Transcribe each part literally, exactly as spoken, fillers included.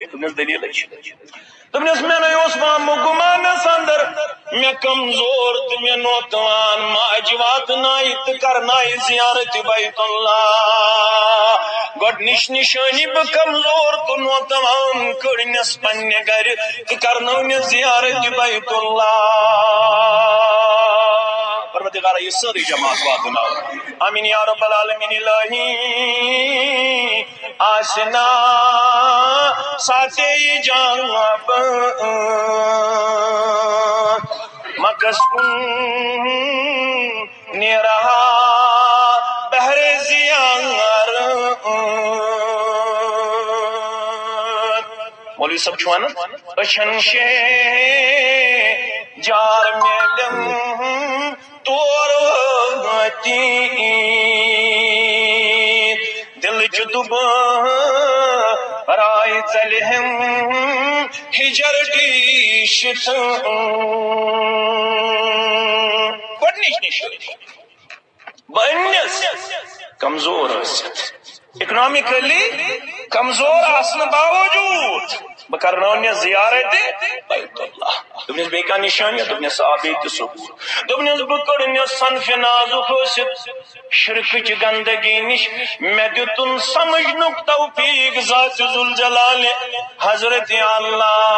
دوٚپنَس، دٔلیٖلٕے چھِ۔ دوٚپنَس، مےٚ نَے اوس وَہمہٕ گُمانَس اندر، مےٚ کمزور تہٕ مےٚ نوتوان ماجہِ واتنایہِ تہٕ کرنایہِ زیارت بیت اللہ۔ گۄڈٕنِچ نِشٲنی، بہٕ کمزور تہٕ نوتوان، کٔڑنَس پننہِ گرِ تہٕ کرنٲونَس زیارت بیت اللہ۔ پروردگارا، یہِ سٲرٕے جماعت واتناو۔ آمین یا رب العالمین۔ الہی، آسہِ نا ساتے جان مکس کن نیرہا بہر زیار۔ مولوی صٲب چھُ وَنان، أچھن شے جار میلم تور وٲتی۔ دِلٕچ دُبہٕ راے ژَلہِ ہم ہِجر ڈیٖشِتھ۔ گۄڈٕنِچ نِشٲنی۔ بہٕ أنِس کمزور ٲسِتھ، اکنامکلی کمزور آسنہٕ باوجود بہٕ کرناونہِ زیارت بیت اللہ۔ دوٚپنَس، بیٚیہِ کانٛہہ نِشٲنی؟ دوٚپنَس، آ، بیٚیہِ تہِ ثبوٗت۔ دوٚپنَس، بہٕ کٔڑنَس صنفِ نازُک ٲسِتھ شرکٕچ گندگی نِش، مےٚ دیُتُن سمجھنُک توفیق ذات ذوالجلال حضرت اللہ۔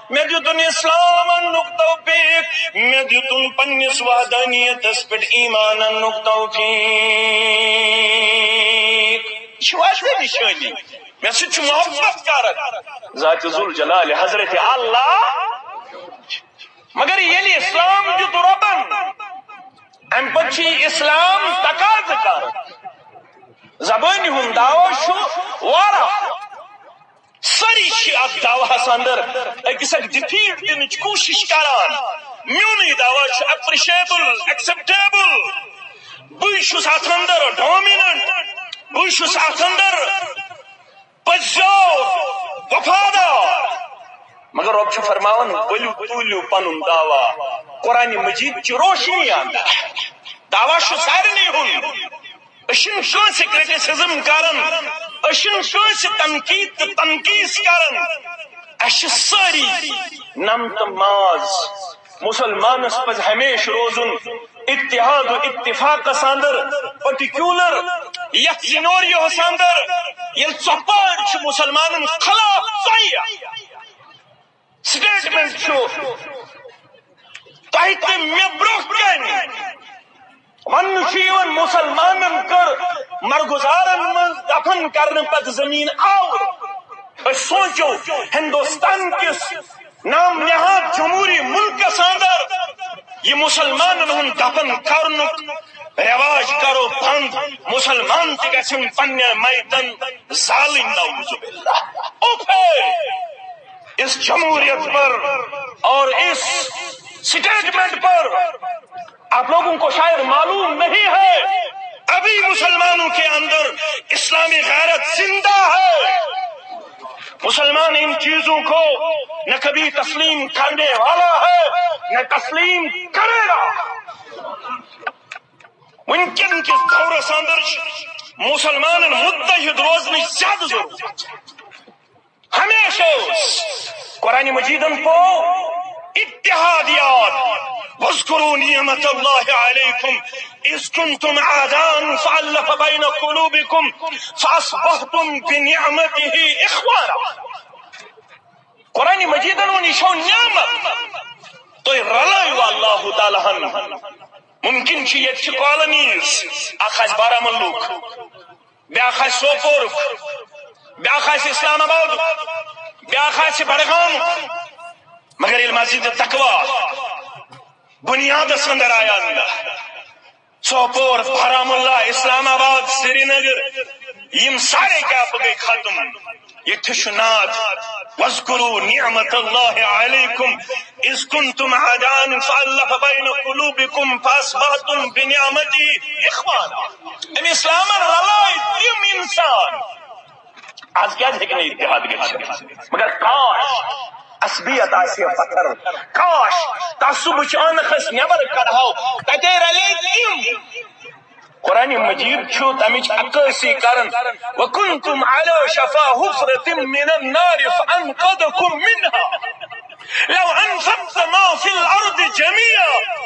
مےٚ دیُتُن اسلام اننُک توفیق، مےٚ دیُتُن پننِس وحدانیتس پٮ۪ٹھ ایمان اننُک توفیق۔ یہِ چھِ واضح نِشٲنی۔ مےٚ سۭتۍ چھُ محبت کران ذات ذوالجلال حضرت اللہ۔ مگر ییٚلہِ اسلام دیُت رۄبن، امہِ پتہٕ چھُ یہِ اسلام تقاضہٕ کران۔ زبٲنہِ ہُنٛد دعویٰ چھُ واریاہ۔ سٲری چھِ اتھ دعویٰ ہس اندر أکِس اکھ ڈِفیٖٹ دِنٕچ کوٗشِش کران۔ میونٕے دعویٰ چھُ اپریشیبل، ایکسپٹیبل۔ بٕے چھُس اتھ اندر ڈومیننٹ، بٕے چھُس اتھ اندر پٔزیور، وفادار۔ مگر رۄب چھُ فرماوان، ؤلِو توٗلِو پنُن دعویٰ۔ قرآن مجید چھِ روشنی اندر۔ دعویٰ چھُ سارنٕے ہُنٛد۔ أسۍ چھِنہٕ کٲنٛسہِ کرٹیسزم کران، أسۍ چھِنہٕ کٲنٛسہِ تنقید تہٕ تنقیٖص کران۔ اَسہِ چھِ سٲری نم تہٕ ماز۔ مسلمانس پزِ ہمیشہِ روزُن اتحاد و اتفاقس اندر، پرٹیکولر یتھ سینیریوہس اندر، ییٚلہِ ژۄپٲرۍ چھِ مسلمانن خلاف ژۄیہِ۔ سٹیٹمنٹ چھُ تۄہہِ تہٕ مےٚ برونٛہہ کنہِ۔ وننہٕ چھُ یِوان، مسلمانن کٔر مرگزارن منٛز دفن کرنہٕ پتہٕ زمین آور۔ أسۍ سونچو، ہندوستان کِس نام نہاد جمہوری ملکس اندر یہِ مسلمانن ہُنٛد دفن کرنُک رواج کرو بند، مسلمان تہِ گژھن پننہِ میتن زالٕنۍ، نعوذ باللہ۔ اوپھے! اس جمہوریت پر اور اس سٹیٹمنٹ پر آپ لوگوں کو شاید معلوم نہیں ہے، ابھی مسلمانوں کے اندر اسلامی غیرت زندہ ہے۔ مسلمان ان چیزوں کو نہ کبھی تسلیم کرنے والا ہے، نہ تسلیم کرے گا۔ وٕنکٮ۪ن کِس دورس اندر چھِ مسلمانن متحد روزنٕچ زیادٕ ضروٗرت۔ ہمیشہ اوس قرآن مجیدن پوٚو اتحاد یاد، واذکروا نعمت اللہ علیکم اذ کنتم اعداء فالف بین قلوبکم فاصبحتم بنعمته اخوانا۔ قرآن مجیدن ووٚن، یہِ چھو نعمت، تُہۍ رلٲیِو اللہ تعالیٰ ہن۔ ممکن چھُ ییٚتہِ چھِ کالونیز، اکھ آسہِ بارہمولہُک، بیٛاکھ آسہِ سوپورُک، بیٛاکھ آسہِ اسلام آبادُک، بیٛاکھ آسہِ بڈگامُک، مگر ییٚلہِ مسجد تقویٰ بنیادس اندر آیہِ اننہٕ، سوپور، بارہمولہ، اسلام آباد، سرینگر، یِم سارے گیپہٕ گٔے ختم۔ ییٚتہِ چھُ ناد، واذکروا نعمت اللہ علیکم اذ کنتم اعداء فالف بین قلوبکم فاصبحتم بنعمته اخوانا۔ أمۍ اسلامن رلٲے تِم انسان۔ از کیازِ ہیٚکہِ نہٕ اتحاد گٔژھِتھ؟ مگر کاش عصبیت آسہِ ہے پتھر، کاش تعصبٕچ عٲنکھ أسۍ نٮ۪بر کڑہاو، تتے رلے تِم۔ قرآن مجید چھُ تمِچ عکٲسی کران، "وَكُنتُمْ عَلَى شَفَا حُفْرَةٍ مِّنَ النَّارِ فَأَنْقَذَكُم مِّنْهَا لَوْ أَنفَقْتَ مَا فِي الْأَرْضِ جَمِيعًا۔"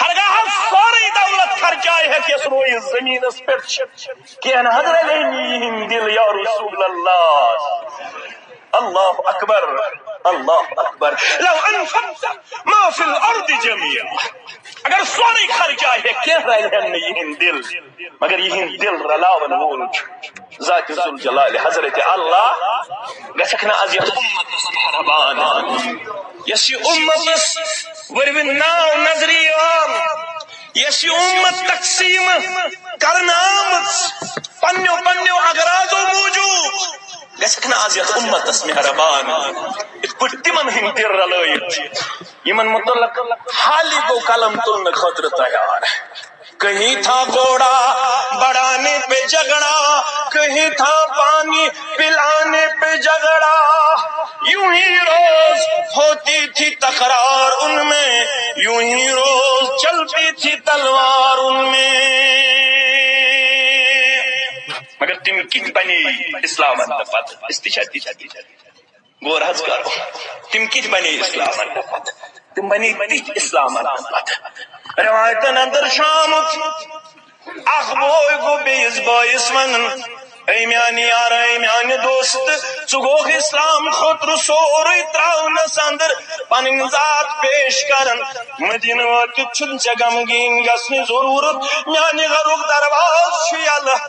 ہرگاہ سورُے دولت خرچایہِ ہیٚکھ یۄس رویہِ زٔمیٖنَس پٮ۪ٹھ چھِ، کینٛہہ نہ حض رلہِ ہے نہٕ یِہِنٛدۍ دِل یا رسول اللہ۔ اللہ اکبر، اللہ اکبر۔ لو انفقت ما فی الارض جميعا۔ اگر سورُے خرچایہِ ہیٚکھ، کینٛہہ رلہِ ہن نہٕ یِہِنٛدۍ دِل، مگر یِہِنٛدۍ دِل رلاون وول چھُ ذات ذوالجلال حضرت اللہ۔ گژھکھ نہٕ از یتھ امتس مہربان، یۄس یہِ امتس ؤرِو ناو نظری آو، یۄس یہِ امت تقسیم کرنہٕ آمٕژ پننیو پننیو اغراضو موٗجوٗب، گژھکھ نہٕ از یتھ امتس مہربان، یِتھ پٲٹھۍ تِمن ہٕنٛدۍ دِل رلٲیِتھ، یِمن متعلق حالی گوٚو قلم تُلنہٕ خٲطرٕ تیار۔ کہیں تھا گھوڑا بڑھانے پہ جھگڑا، کہیں تھا پانی پلانے پہ جھگڑا، یوں ہی روز ہوتی تھی تکرار ان میں، یوں ہی روز چلتی تھی تلوار ان میں۔ مگر تِم کِتھ بنے اسلام اننہٕ پتہٕ؟ أسۍ تہِ چھا تِتھۍ؟ غور حظ کرو، تِم کِتھ بنے اسلام اننہٕ پتہٕ؟ تِم بنے تِتھۍ اسلام اننہٕ پتہٕ۔ روایتن اندر چھُ آمُت، اکھ بوے گوٚو بیٚیِس بٲیِس ونان، "اے میانہِ یارٕ، اے میانہِ دوست، ژٕ گوٚوکھ اسلام خٲطرٕ سورُے تراونس اندر، پنٕنۍ ذات پیش کران۔ مدینہٕ وٲتِتھ چھُنہٕ ژےٚ غمگیٖن گژھنٕچ ضروٗرت۔ میانہِ گرُک دروازٕ چھُ یلہٕ،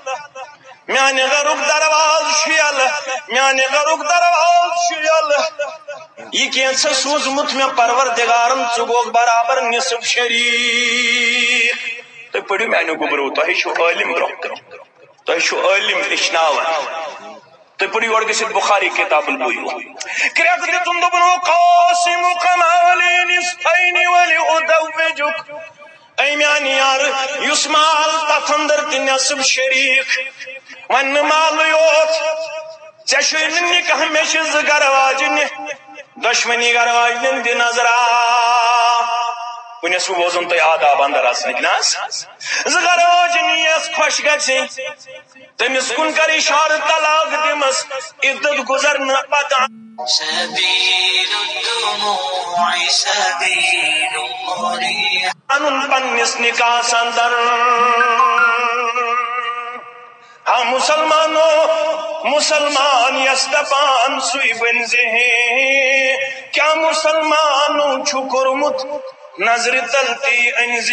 میانہِ گرُک دروازٕ چھُ یلہٕ، میانہِ گرُک دروازٕ چھُ یلہٕ۔ یہِ کینٛژھا سوٗزمُت مےٚ پروردگارن، ژٕ گوٚوکھ برابر نصف شریٖک۔" تُہۍ پٔرِو میانیو گوٚبرو، تۄہہِ چھُو عٲلِم برونٛہہ کُن، تۄہہِ چھُو عٲلِم ہیٚچھناوان۔ تُہۍ پٔرِو یورٕ گٔژھِتھ بُخاری کِتاب البُیوٗع۔ کرٛٮ۪کھ دِتُن دوٚپُن، "او قاسم کما لی نصفین ولی ازوجک۔" اے میانہِ یارٕ، یُس مال تتھ اندر تہِ نصف شریٖک، وۄنۍ نہٕ مالٕے یوت، ژےٚ چھُے نہٕ نکاح، مےٚ چھِ زٕ گرٕ واجنہِ، دۄشوٕنی گرٕ واجنٮ۪ن دِ نظرا۔ وۄنۍ ٲسوٕ بوزان تۄہہِ آداب اندر آسنٕکۍ نہ حظ؟ زٕ گرٕ واجنہِ یۄس خۄش گژھِ، تٔمِس کُن کر اشارٕ، طلاق دِمس عدت گُزرنہٕ پتہٕ۔ سبيل الدموع سبيل مريح۔ انُن پننِس نکاحس اندر۔ ہاں مسلمانو، مسلمان یس دپان سُے ؤنۍ زِ ہے، کیا مسلمانو چھُ کوٚرمُت نظرِ تل تی أنزِ۔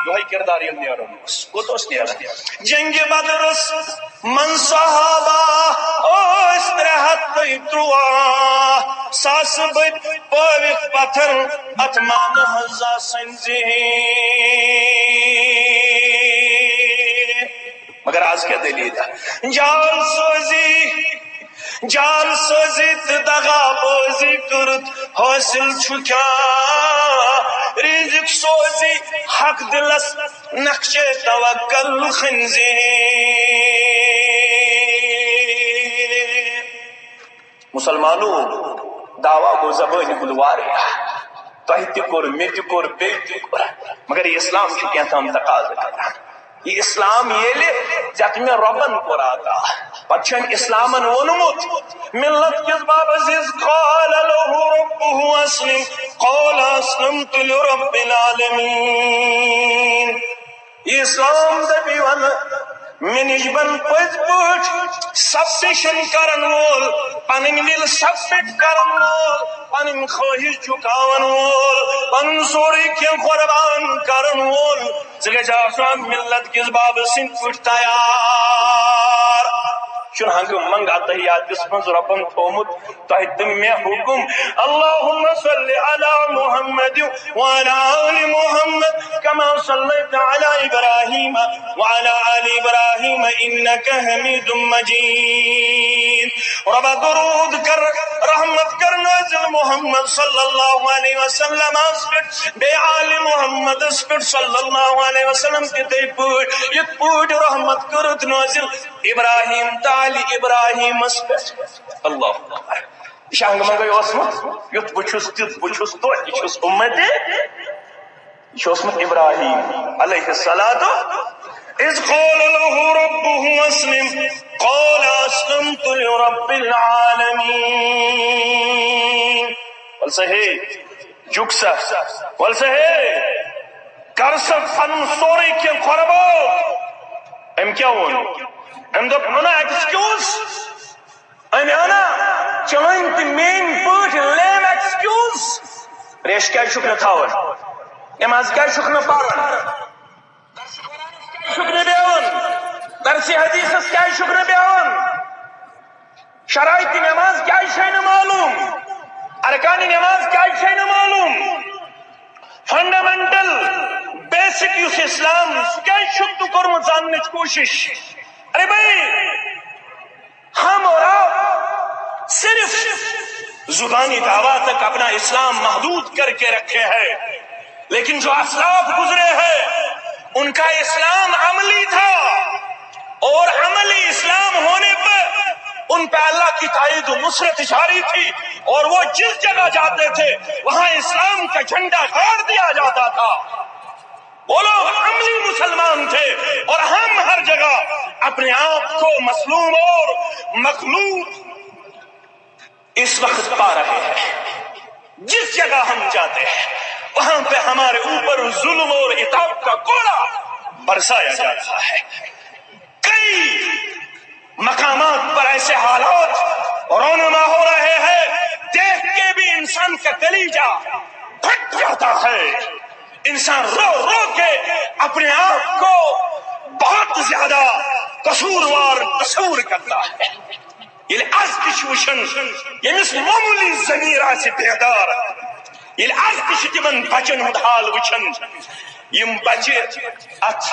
یِہوٚے کِردار ییٚلہِ نیرُن اوس، کوٚت اوس نیران؟ جنگِ بدرس منٛز صحابہ ٲسۍ ترٛےٚ ہتھ تہٕ تُرٛواہ ساسہٕ بٔدۍ پٲوِتھ پتھر، اتھ مانہٕ ہنٛز آسہٕ أنزِ۔ مگر از کیٛاہ دٔلیٖل؟ جال سوزی، جال سوزی تہٕ دغا بٲزی کٔرٕتھ حٲصِل چھُ کیٛاہ؟ رِزِق سوزی حق دِلس نقشے توکل خٔنزی۔ مسلمانو، دعویٰ گوٚو زبٲنہِ ہُنٛد واریاہ۔ تۄہہِ تہِ کوٚر، مےٚ تہِ کوٚر، بیٚیہِ تہِ کوٚر۔ مگر یہِ اسلام چھُ کینٛہہ تام تقاضہٕ کران۔ یہِ اسلام ییٚلہِ ژےٚ تہٕ مےٚ رۄبن کوٚر عطا، پتہٕ چھُ أمۍ اسلامن ووٚنمُت، ملت کِس بابس، "إذ قال له ربه أسلم، قال أسلمت لرب العالمين۔" یہِ اسلام دپی ونہٕ، مےٚ نِش بن پٔزۍ پٲٹھۍ سبمشن کرن وول، پنٕنۍ وِل سبمٹ کرن وول، پنٕنۍ خٲہِش جُکاون وول، پنُن سورُے کینٛہہ قربان کرن وول۔ ژٕ گژھِ آسُن ملت کِس بابہٕ سٕنٛدۍ پٲٹھۍ تیار۔ چھُنہٕ ہنٛگہٕ منٛگہٕ اتحیاتس منٛز رۄبن تھوٚومُت تۄہہِ تہٕ مےٚ حُکُم، اللهم صل على محمد وعلى آل محمد كما صليت على إبراهيم وعلى آل إبراهيم إنك حميد مجيد۔ رۄبا درود کر، رحمت کر نازل محمد صلی اللہ علیہ وسلمس پٮ۪ٹھ، بیٚیہِ آل محمدس پٮ۪ٹھ صلی اللہ علیہ وسلم تِتھے پٲٹھۍ، یِتھ پٲٹھۍ رحمت کٔرٕتھ نازل ابراہیم تہٕ آلِ ابراہیمس پٮ۪ٹھ۔ اللہ اکبر۔ یہِ چھا ہنٛگہٕ منٛگَے اوسمُت؟ یُتھ بہٕ چھُس، تیُتھ بہٕ چھُس، توتہِ چھُس اُمتی۔ یہِ چھُ اوسمُت ابراہیم علیہ الصلوۃ، اذ قال له ربه اسلم، قال اسلمت لرب العالمین۔ وَل سا ہے، جُک سا، وَل سا ہے، کر سا پنُن سورُے کینٛہہ قۄربان۔ أمۍ کیٛاہ ووٚن؟ أمۍ دوٚپ، اَنا ایکسکیوز، أمۍ اَنا چٲنۍ تہِ میٛٲنۍ پٲٹھۍ لیم ایکسکیوز۔ ریش کیٛازِ چھُکھ نہٕ تھاوان؟ نماز کیٛازِ چھُکھ نہٕ پران؟ درسِ قرآنس کیٛازِ چھُکھ نہٕ بیٚہوان؟ درسِ حدیثس کیٛازِ چھُکھ نہٕ بیٚہوان؟ شرائط نماز کیٛازِ چھے نہٕ معلوم؟ ارکان نماز کیٛازِ چھے نہٕ معلوم؟ فنڈامنٹل، بیسک یُس اسلام، سُہ کیٛازِ چھُکھ نہٕ کوٚرمُت زاننٕچ کوٗشش؟ ارے بھائی، ہم اور آپ صرف زبانی دعویٰ تک اپنا اسلام محدود کر کے رکھے ہیں، لیکن جو اسلاف گزرے ہیں، ان کا اسلام عملی تھا، اور عملی اسلام ہونے پر ان پہ اللہ کی تائید و نصرت جاری تھی، اور وہ جس جگہ جاتے تھے، وہاں اسلام کا جھنڈا گاڑ دیا جاتا تھا۔ وہ لوگ عملی مسلمان تھے، اور ہم ہر جگہ اپنے آپ کو مظلوم اور مخلوق اس وقت پا رہے ہیں۔ جس جگہ ہم جاتے ہیں، وہاں پہ ہمارے اوپر ظلم اور عتاب کا کوڑا برسایا جا رہا ہے۔ کئی مقامات پر ایسے حالات رونما ہو رہے ہیں، دیکھ کے بھی انسان کا کلیجہ پھٹ جاتا ہے۔ انسان رو رو کے اپنے آپ کو بہت زیادہ قصوروار تصور کرتا ہے۔ ییٚلہِ از تہِ چھِ وٕچھان، ییٚمِس معموٗلی ضمیٖر آسہِ بیدار، ییٚلہِ از تہِ چھِ تِمن بچن ہُنٛد حال وٕچھان، یِم بچہِ اتھ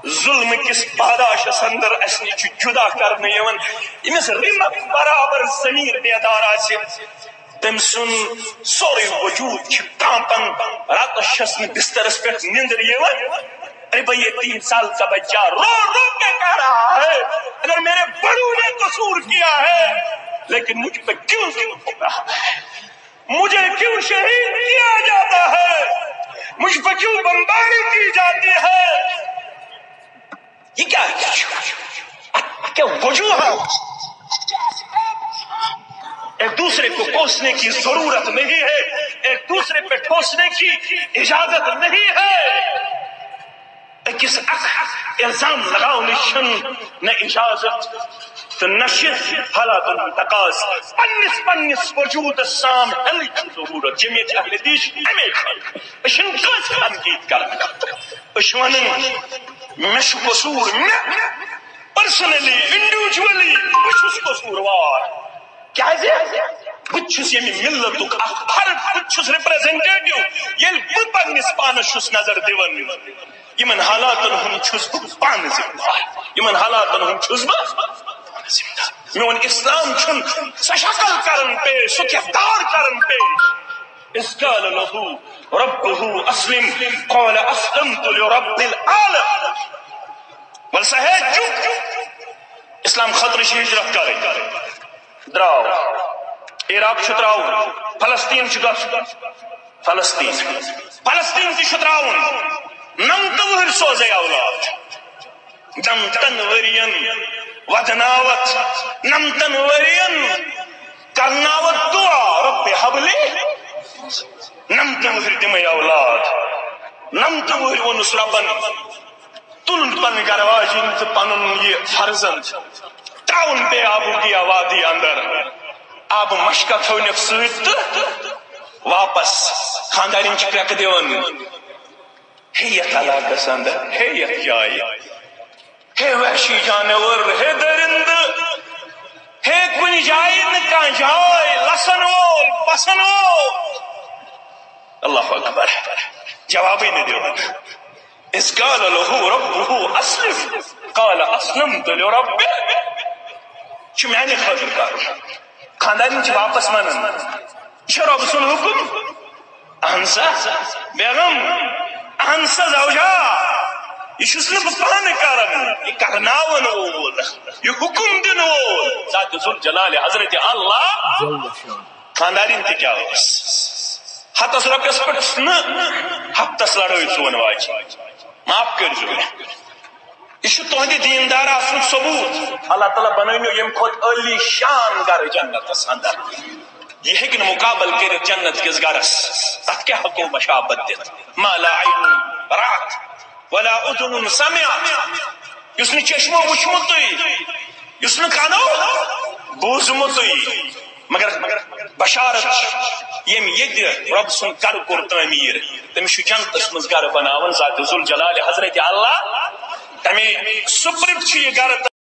ظلمہٕ کِس پاداشس اندر اسہِ نِش چھِ جدا کرنہٕ یِوان، ییٚمِس رِمس برابر ضمیٖر بیدار آسہِ، تٔمۍ سُنٛد سورُے وجوٗد چھُ کانپان، راتس چھس نہٕ بسترس پٮ۪ٹھ نیندر یِوان۔ ارے بھائی، یہ تین سال کا بچہ رو رو کے کہہ رہا ہے، اگر میرے بڑوں نے قصور کیا ہے، لیکن مجھ پہ کیوں ظلم ہو رہا ہے؟ مجھے کیوں شہید کیا جاتا ہے؟ مجھ پہ کیوں بمباری کی جاتی ہے؟ یہ کیا ہے؟ کیا وجوہات؟ ایک دوسرے کو کوسنے کی ضرورت نہیں ہے، ایک دوسرے پہ ٹھوسنے کی اجازت نہیں ہے۔ أکِس اکھ الزام لگاونٕچ چھنہٕ نہ اجازت تہٕ نہ چھِ حالاتن ہُنٛد تقاضہٕ۔ پننِس پننِس وجوٗدس سام ہٮ۪نٕچ چھِ ضروٗرت۔ جمعیت اہل حدیث چھِ اَمے خٲطرٕ۔ أسۍ چھِنہٕ کٲنٛسہِ تنقیٖد کران۔ أسۍ چھِ ونان، مےٚ چھُ قصوٗر، مےٚ پرسنلی، انڈیویجولی، بہٕ چھُس قصوٗروار۔ کیازِ؟ بہٕ تہِ چھُس ییٚمہِ مِلتُک اکھ فرد، بہٕ تہِ چھُس ریپریزنٹیٹیو۔ ییٚلہِ بہٕ پننِس پانس چھُس نظر دِوان، یِمن حالاتن ہُنٛد چھُس بہٕ پانہٕ ذمہٕ دار، یِمن حالاتن ہُنٛد چھُس بہٕ پانہٕ ذمہٕ دار۔ میون اسلام چھُنہٕ سۄ شکل کران پیش، سُہ کردار کران پیش۔ اذ قال له ربه اسلم قال اسلمت لرب العالمین۔ وَل سا ہے، چُپ۔ اسلام خٲطرٕ چھِ ہجرت کرٕنۍ۔ درٛاو۔ عراق چھُ ترٛاوُن۔ فلسطین چھُ گژھُن۔ فلسطین۔ فلسطین تہِ چھُ ترٛاوُن۔ نَمتہٕ وُہٕرۍ سوزے اولاد۔ نَمتَن ؤرین وَدناوَتھ۔ نَمتَن ؤرین کرناوَتھ دُعا، رب ہب لی۔ نَمتہٕ وُہٕرۍ دِمے اولاد۔ نَمتہٕ وُہٕرۍ ووٚنُس ربن، تُل پنٕنۍ گرٕ واجِنۍ تہٕ پنُن یہِ فرزند، ترٛاوُن پیٚیہِ آبو گیا وادی اندر۔ آبہٕ مشکہ تھٲونکھ سۭتۍ تہٕ واپس۔ خانٛدارِنۍ چھِ کرٛٮ۪کہٕ دِوان، ہے یتھ علاقس اندر، ہے یتھ جایہِ، ہے وحشی جانور، ہے درندٕ، ہے کُنہِ جایہِ نہٕ کانٛہہ جاے، لسن وول، پسن وول۔ اللہ اکبر۔ جوابٕے نہٕ دِوان۔ اذ قال له ربه اسلم قال اسلمت لرب۔ چھُ میانہِ خٲطرٕ کرُن۔ خانٛدارِنۍ چھِ واپس ونان، یہِ چھُ رۄب سُنٛد حُکُم۔ اہن سا بیگم، اہن سا زوجا، یہِ چھُس نہٕ بہٕ پانہٕ کران، یہِ کرناون وول، یہِ حُکُم دِنہٕ وول، ذات ذوالجلال حضرت اللہ۔ خانٛدارِنۍ تہِ کیٛاہ ٲس؟ ہتس رۄپیس پٮ۪ٹھ نہٕ، ہفتس لڑٲے ژون واجہِ۔ معاف کٔرۍزیو مےٚ۔ یہِ چھُ تُہنٛدِ دیٖندار آسنُک ثبوٗت۔ اللہ تعالیٰ بنٲونو ییٚمہِ کھۄتہٕ عٲلی شان گرٕ جنتس اندر۔ یہِ ہیٚکہِ نہٕ مُقابلہٕ کٔرِتھ جنت کِس گرس۔ تتھ کیٛاہ ہٮ۪کو بشابت دِتھ؟ ما لا عین رأت ولا اذن سمعت۔ یُس نہٕ چشمو وُچھمُتُے، یُس نہٕ کانو بوٗزمُتُے، مگر بشارت چھِ، ییٚمۍ ییٚتہِ رۄب سُنٛد گرٕ کوٚر تعمیٖر، تٔمِس چھُ جنتس منٛز گرٕ بناوان ذات ذوالجلال حضرت اللہ۔ تمے سُپرِٹ چھُ یہِ گرٕ۔